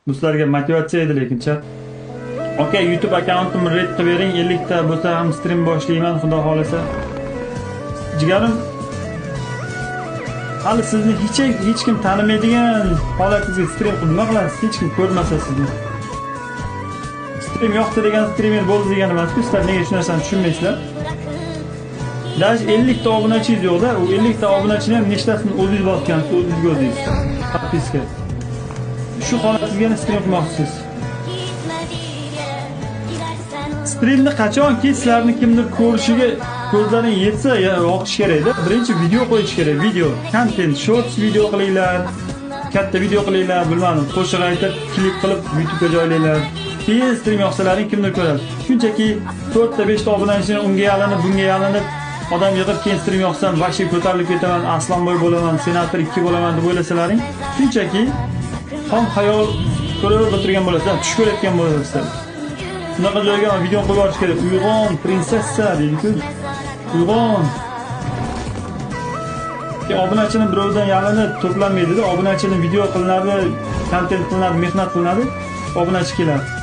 Bu sizlarga motivatsiya edi lekincha. Okey, YouTube akkauntimni red qilib bering, 50 ta bo'lsa ham stream boshlayman, xudo xolasa. Jigarim, hali sizni hech kim tanimaydigan holatingizga stream qilib nima qilasiz? Hech kim ko'rmasa sizni. Stream yoqdi degan streamer bo'ldi degani emas-ku, sizlar nega shu narsani tushunmaysizlar? Даже 50 ta obunachingiz yo'q-da, u 50 ta obunachini ham nechtasini o'zingiz bosgansiz, o'zingizga o'zingiz. Подписка. Shu holatingizga stream qilmoqchisiz. Streamni qachonki sizlarni kimdir ko'rishiga ko'zlaring yetsa, yoqish kerak-da. Birinchi video qo'yish kerak, video, kontent, shorts video qilinglar, katta video qilinglar, bilmadim, qo'shiq aytib, klip qilib YouTube'ga joylanglar. Keyin stream yoqsalaring kimdir ko'radi. Shunchaki 4 ta 5 ta obunachini unga yalinib, bunga yalinib odam yig'ib keyin stream yoqsam, vahshiy ko'tarilib ketaman, Aslonboy bo'laman, senator 2 bo'laman deb o'ylasalaring, shunchaki xom xayol ko'rib o'tirgan bo'lasizlar, tush ko'rayotgan bo'lasizlar. Shunaqa joyga video qo'yib yuborish kerak. Uyg'on, prinsessa deydi-ku. Uyg'on. Keyin obunachini birovdan yalinib to'planmaydi-da, obunachini video qilinadi, kontent qilinadi, mehnat qilinadi, obunachi keladi.